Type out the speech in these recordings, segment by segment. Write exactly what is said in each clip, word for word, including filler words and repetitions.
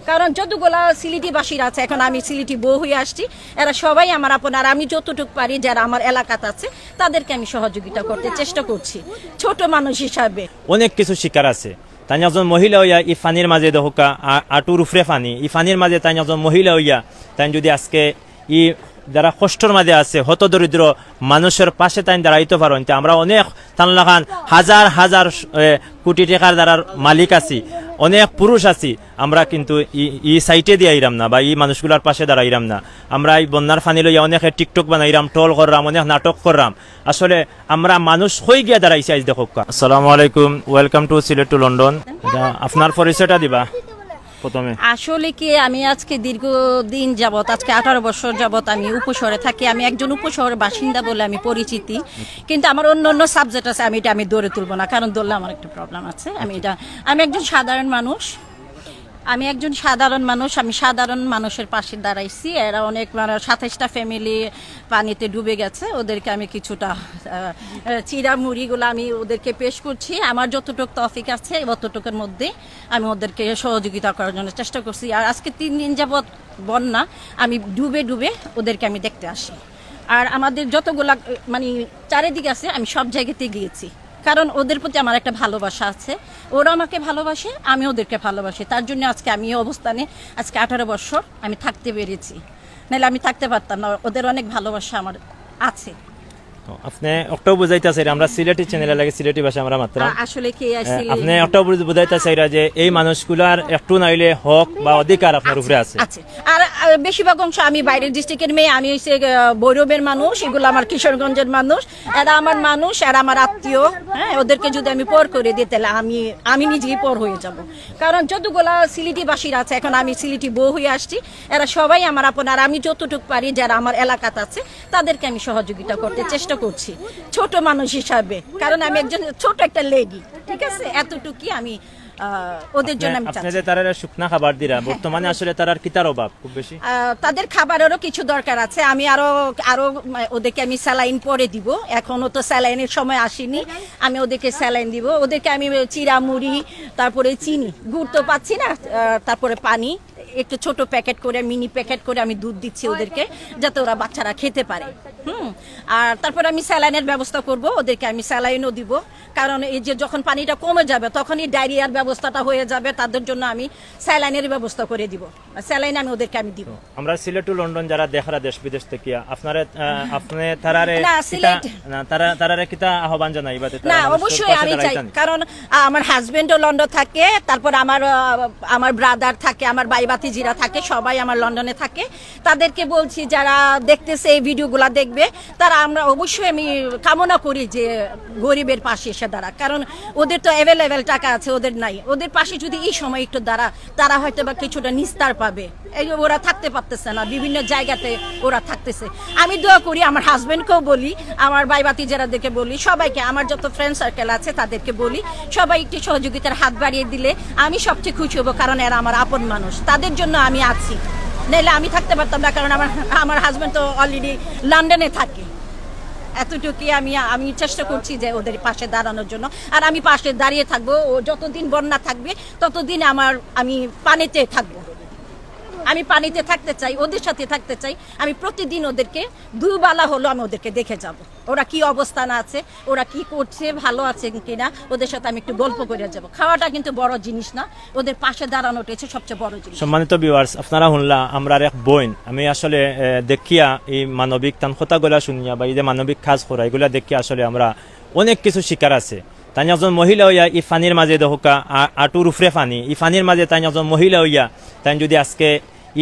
কারণ যতগুলা সিলেটিবাসীরা আছে, এখন আমি সিলেটি বউ হয়ে আসছি, এরা সবাই আমার আপন। আর আমি যতটুকু পারি, যারা আমার এলাকাতে আছে, তাদেরকে আমি সহযোগিতা করতে চেষ্টা করছি, ছোট মানুষ হিসাবে। অনেক কিছু শিকার আছে। তাই একজন মহিলা হইয়া ই পানির মাঝে দেখউক্কা, আ-, আটুর উপরে পানি, ই পানির মাঝে তাই একজন মহিলা হইয়া তাই যদি আজকে ই যারা কষ্টর মাঝে আছে, হতদরিদ্র মানুষের পাশে তাই দাঁড়াইতে পারইন, তে আমরা অনেক তান লাখান হাজার হাজার, এ, কোটি টাকার যারার মালিক আছি, অনেক পুরুষ আছি, আমরা কিন্তু ই, ই সাইটে দিয়ে আইরাম না বা ই মানুষগুলার পাশে দাঁড়াইরাম না। আমরা এই বন্যার পানি লইয়া অনেকে TikTok বানাইরাম, ট্রল কররাম, অনেক নাটক কররাম। আসলে আমরা মানুষ হই গিয়া দাঁড়াইছি আইজ দেখউক্কা। আসসালামু আলাইকুম, welcome to Sylhet to London। এটা আপনার পরিচয়টা দিবা প্রথমে। আসলে কি, আমি আজকে দীর্ঘদিন যাবত, আজকে আঠারো বছর যাবত আমি উপশহরে থাকি। আমি একজন উপশহরের বাসিন্দা বলে আমি পরিচিতি, কিন্তু আমার অন্য অন্য সাবজেক্ট আছে, আমি এটা আমি ধরে তুলবো না, কারণ ধরলে আমার একটা প্রবলেম আছে। আমি এটা, আমি একজন সাধারণ মানুষ, আমি একজন সাধারণ মানুষ, আমি সাধারণ মানুষের পাশে দাঁড়াইছি। এরা অনেক, মানে, সাতাইশটা ফ্যামিলি পানিতে ডুবে গেছে, ওদেরকে আমি কিছুটা, আহ, আহ, চিরা মুড়িগুলো আমি ওদেরকে পেশ করছি। আমার যতটুকু তৌফিক আছে, অতটুকুর মধ্যে আমি ওদেরকে সহযোগিতা করার জন্য চেষ্টা করছি। আর আজকে তিন দিন যাবত বন্যা, আমি ডুবে ডুবে ওদেরকে আমি দেখতে আসি। আর আমাদের যতগুলা, আহ, মানে, চারিদিকে আছে, আমি সব জায়গাতে গিয়েছি, কারণ ওদের প্রতি আমার একটা ভালোবাসা আছে। ওরা আমাকে ভালোবাসে, আমি ওদেরকে ভালোবাসি। তার জন্য আজকে আমি এই অবস্থানে, আজকে আঠারো বছর আমি থাকতে পেরেছি, নাহলে আমি থাকতে পারতাম না। ওদের অনেক ভালোবাসা আমার আছে। তো আপনি একটাও বুঝাইতা চাইরা, আমরা সিলেটি চ্যানেলে লাগে সিলেটি ভাষা আমরা মাতরাম। আ-, আসলে কি, আ, এ, সিলেটি আপনি একটাও বুঝ-, বুঝাইতা চাইরা যে এই মানুষগুলার একটু নাইলে হক বা অধিকার আপনার উপরে আছে। আছে। আর, আর বেশিরভাগ অংশ আমি বাইরের ডিস্ট্রিক্টের মেয়ে, আমি হচ্ছে, আহ, ভৈরবের মানুষ, এগুলো আমার কিশোরগঞ্জের মানুষ, এরা আমার মানুষ, এরা আমার আত্মীয়। হ্যাঁ, ওদেরকে যদি আমি পর করে দিই, তাহলে আমি, আমি নিজেই পর হয়ে যাব। কারণ যতগুলা সিলেটিবাসীরা আছে, এখন আমি সিলেটি বউ হয়ে আসছি, এরা সবাই আমার আপন। আর আমি যতটুকু পারি, যারা আমার এলাকাতে আছে, তাদেরকে আমি সহযোগিতা করতে চেষ্টা করছি, ছোট মানুষ হিসাবে, কারণ আমি একজন ছোট একটা লেডি, ঠিক আছে? এতটুকুই আমি, আহ, ওদের জন্য আমি আপনি চাচ্ছি। যে তারারে শুকনা খাবার দিরা, বর্তমানে আসলে তারার কিতার অভাব খুব বেশি? আহ, তাদের খাবারেরও কিছু দরকার আছে। আমি আরো, আরো, উম, ওদেরকে আমি স্যালাইন পরে দিব। এখনো তো স্যালাইনের সময় আসেনি, আমি ওদেরকে স্যালাইন দিব। ওদেরকে আমি চিরা মুড়ি, তারপরে চিনি, গুড় তো পাচ্ছি না, আহ, তারপরে পানি, একটু ছোট প্যাকেট করে, মিনি প্যাকেট করে আমি দুধ দিচ্ছি ওদেরকে, যাতে ওরা বাচ্চারা খেতে পারে। হুম। আর তারপরে আমি স্যালাইনের ব্যবস্থা করব, ওদেরকে আমি স্যালাইনও দিব। কারণ এই যে যখন পানিটা কমে যাবে, তখনই ডায়রিয়ার ব্যবস্থাটা হয়ে যাবে, তাদের জন্য আমি স্যালাইনের ব্যবস্থা করে দিব। স্যালাইন আমি ওদেরকে আমি দিব। আমরা সিলেট টু লন্ডন যারা দেখরা দেশ বিদেশ থেকে, আপনারা, আহ, আপনি তারারে না, কিতা, সিলেট না, তারা, তারারে কিতা আহ্বান জানাইবা? তে না, তারা মানুষের অবশ্যই পাশে আমি চাই, দাঁড়াইতানি। কারণ, আহ, আমার হাজবেন্ডও লন্ডন থাকে, তারপর আমার, আহ, আমার ব্রাদার থাকে, আমার ভাই ভাতিজিরা থাকে, সবাই আমার লন্ডনে থাকে। তাদেরকে বলছি, যারা দেখতেছে এই ভিডিওগুলা দেখবে, তারা, আমরা অবশ্যই, আমি কামনা করি যে গরিবের পাশে এসে দাঁড়া, কারণ ওদের তো অ্যাভেলেবেল টাকা আছে, ওদের নাই। ওদের পাশে যদি এই সময় একটু দাঁড়া, তারা হয়তো বা কিছুটা নিস্তার পাবে। এই যে ওরা থাকতে পারতেছে না, বিভিন্ন জায়গাতে ওরা থাকতেছে। আমি দোয়া করি, আমার হাজবেন্ডকেও বলি, আমার ভাই ভাতিজাদেরকে বলি, সবাইকে, আমার যত ফ্রেন্ড সার্কেল আছে তাদেরকে বলি, সবাই একটু সহযোগিতার হাত বাড়িয়ে দিলে আমি সবচেয়ে খুশি হব, কারণ এরা আমার আপন মানুষ, তাদের জন্য আমি আছি, নাইলে আমি থাকতে পারতাম না, কারণ আমার, আমার হাজবেন্ড তো অলরেডি লন্ডনে থাকে। এতটুকুই আমি, আমি চেষ্টা করছি যে ওদের পাশে দাঁড়ানোর জন্য, আর আমি পাশে দাঁড়িয়ে থাকবো। ও যতদিন বন্যা থাকবে, ততদিন আমার, আমি পানিতে থাকবো, আমি পানিতে থাকতে চাই, ওদের সাথে থাকতে চাই। আমি প্রতিদিন ওদেরকে দুবেলা হলো আমি ওদেরকে দেখে যাব, ওরা কি অবস্থান আছে, ওরা কি করছে, ভালো আছে কিনা, ওদের সাথে আমি একটু গল্প করে যাব। খাওয়াটা কিন্তু বড় জিনিস না, ওদের পাশে দাঁড়ানোটা হচ্ছে সবচেয়ে বড় জিনিস। সম্মানিত ভিউয়ার্স, আপনারা শুনলা আমরার এক বইন, আমি আসলে, এ, দেখিয়া এই মানবিক তান কথাগুলা শুনিয়া বা এই যে মানবিক কাজ করা, এগুলা দেখিয়া আসলে আমরা অনেক কিছু শিকার আছে। তাই একজন মহিলা হইয়া এই পানির মাঝে দেখউক্কা, আ-, আটুর উপরে পানি, এই পানির মাঝে তাই একজন মহিলা হইয়া তাই যদি আজকে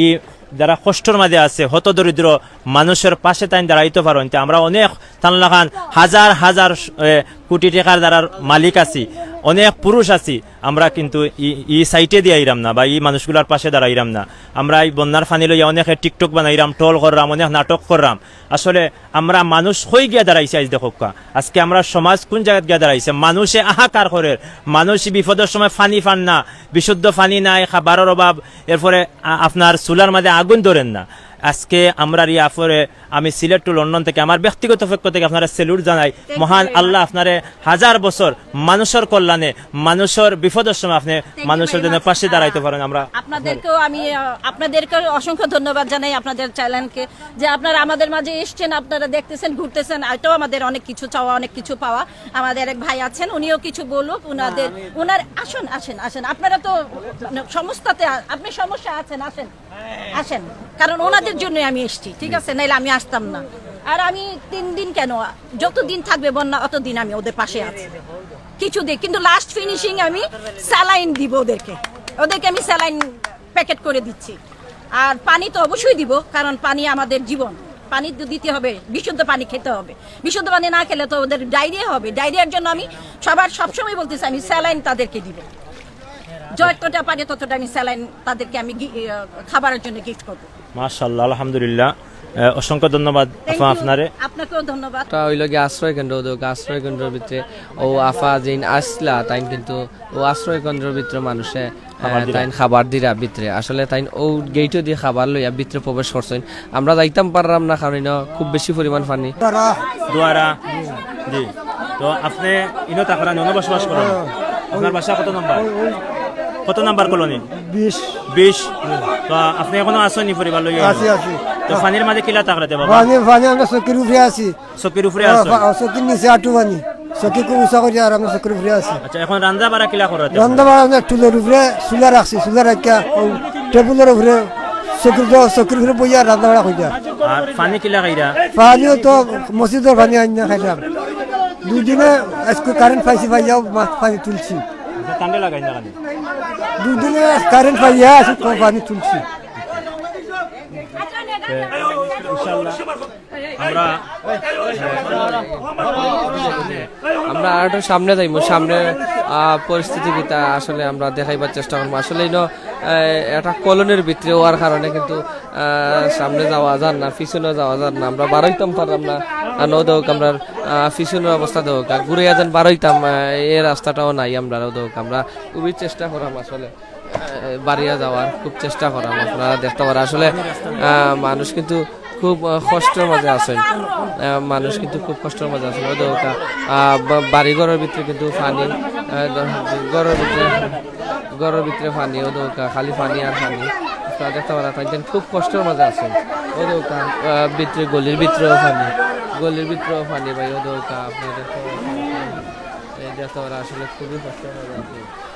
ই যারা কষ্টর মাঝে আছে, হতদরিদ্র মানুষের পাশে তাই দাঁড়াইতে পারইন, তে আমরা অনেক তান লাখান হাজার হাজার, এ, কোটি টাকার যারার মালিক আছি, অনেক পুরুষ আছি, আমরা কিন্তু ই, ই সাইটে দিয়ে আইরাম না বা ই মানুষগুলার পাশে দাঁড়াইরাম না। আমরা এই বন্যার পানি লইয়া অনেকে TikTok বানাইরাম, ট্রল কররাম, অনেক নাটক কররাম। আসলে আমরা মানুষ হই গিয়া দাঁড়াইছি আইজ দেখউক্কা। আজকে আমরা সমাজ কোন জায়গাত গিয়া দাঁড়াইছে? মানুষে হাহাকার করের, মানুষ বিপদের সময় পানি পার না, বিশুদ্ধ পানি নাই, খাবারের অভাব, এরপরে আ-, আপনার চুলার মাঝে আগুন ধরের না। আজকে আমরার ই আফরে আমি সিলেট to লন্ডন থেকে আমার ব্যক্তিগত পক্ষ থেকে আপনারে স্যালুট জানাই। মহান আল্লাহ আপনারে হাজার বছর মানুষর কল্যাণে, মানুষর বিপদর সময় আপনি মানুষর জন্য পাশে দাঁড়াইতে পারেন। আমরা আপনাদেরকেও আমি, আহ, আপনাদেরকে অসংখ্য ধন্যবাদ জানাই আপনাদের চ্যানেলকে, যে আপনারা আমাদের মাঝে এসছেন, আপনারা দেখতেছেন, ঘুরতেছেন। এটাও আমাদের অনেক কিছু চাওয়া, অনেক কিছু পাওয়া। আমাদের এক ভাই আছেন, উনিও কিছু বলুক। ওনাদের, ওনার, আসুন, আসেন, আসেন। আপনারা তো, মানে, সমস্যাতে আ-, আপনি সমস্যা আছেন, আসেন, আসেন। কারণ ওনাদের জন্যই আমি এসছি, ঠিক আছে? নাইলে আমি আসতাম না। আর আমি তিন দিন কেন, যত দিন থাকবে বন্যা, অত দিন আমি ওদের পাশে আছি। কিছু দিই, কিন্তু লাস্ট ফিনিশিং আমি স্যালাইন দিব ওদেরকে, ওদেরকে আমি স্যালাইন প্যাকেট করে দিচ্ছি। আর পানি তো অবশ্যই দিব, কারণ পানি আমাদের জীবন। পানি তো দিতে হবে, বিশুদ্ধ পানি খেতে হবে। বিশুদ্ধ পানি না খেলে তো ওদের ডায়রিয়া হবে। ডায়রিয়ার জন্য আমি সবার সবসময় বলতেছি, আমি স্যালাইন তাদেরকে দিব। যতটা পারি ততটা আমি স্যালাইন তাদেরকে আমি গি-, আহ, খাবারের জন্য গিফট করবো। মাশাআল্লাহ, আলহামদুলিল্লাহ। আহ, অসংখ্য ধন্যবাদ। Thank আপা, you। আপনারে। আপনাকেও ধন্যবাদ। এটা হইল গিয়া আশ্রয় কেন্দ্র, ওদের আশ্রয় কেন্দ্রর ভিতরে ও আফা যেইন আসলা, তাইন কিন্তু ও আশ্রয় কেন্দ্রর ভিতরে মানুষে, আহ, তাইন খাবার দিরা ভিতরে। আসলে তাইন ও গেইটও দিয়ে খাবার লইয়া ভিতরে প্রবেশ করছেন। আমরা যাইতাম পারলাম না, কারণ ইনো খুব বেশি পরিমাণ পানি। দুয়ারা। জি। তো আপনি ইনো তাকরা নন বসবাস করেন? আপনার বাসা কত নম্বর? কত নম্বর কলোনি? বিশ। বিশ। তো আপনি এখনো আছেন নি পরিবার লইয়া? আছি, আছি। তো পানির মাঝে কিলা তাকরা দেবা? পানি, পানি আমরা চকির উপরে আছি। চকির উপরে আছেন? চকির নিচে আটু পানি। চকি খুব উঁচা করি আর আমরা চকির উপরে আছি। আচ্ছা, এখন রান্দা বাড়া কিলা করা? রান্দা বাড়া আমরা টুলের উপরে চুলা রাখছি, চুলা রাখিয়া ও টেবুলের উপরে চকির দ-, চকির উপরে বইয়া রান্দা বাড়া করিয়া। আর পানি কিলা খাইরা? পানিও তো মসজিদর পানি আনিয়া খাইলাম। দুই দিনে আজকে কারেন্ট পাইছি, পাইয়াও মা-, পানি তুলছি। আচ্ছা, ঠান্ডা লাগাই না কেন? দুই দিনে কারেন্ট পাইয়া আজকে পানি তুলছি। এ, ইনশাআল্লাহ। আমরা, আমরা আর একটু সামনে যাইমু, সামনে, আহ, পরিস্থিতি কিতা আসলে আমরা দেখাইবার চেষ্টা করমু। আসলে ইনো, আহ, একটা কলোনির ভিতরে হওয়ার কারণে কিন্তু, আহ, সামনে যাওয়া যার না, পিছনে যাওয়া যার না, আমরা বারইতাম পারলাম না। আর নদেউক আমরা, আহ, পিছনের অবস্থা দেউক, ঘুরে যেন বারইতাম, আহ, এই রাস্তাটাও নাই। আমরা নদেউক আমরা খুবই চেষ্টা করলাম আসলে। আহ, বাড়িয়া যাওয়ার খুব চেষ্টা করাম। আপনারা দেখতে পারা আসলে, আহ, মানুষ কিন্তু খুব, আহ, কষ্টর মাঝে আছেন। আহ, মানুষ কিন্তু খুব কষ্টর মাঝে আছেন। ওই দেখো, আহ, বা-, বাড়ি ঘরের ভিতরে কিন্তু পানি, আহ, ঘরের ভিতরে, ঘরের ভিতরে পানি, ওই দেখো, খালি পানি আর পানি। আপনারা দেখতে পারা, তাই খুব কষ্টর মাঝে আছেন। ওই দেখো, আহ, ভিতরে গলির ভিতরেও পানি, গলির ভিতরেও পানি ভাই, ওই দেখো, আপনারা দেখতে পারা, এই দেখতে পারা আসলে খুবই কষ্টর মাঝে আছেন।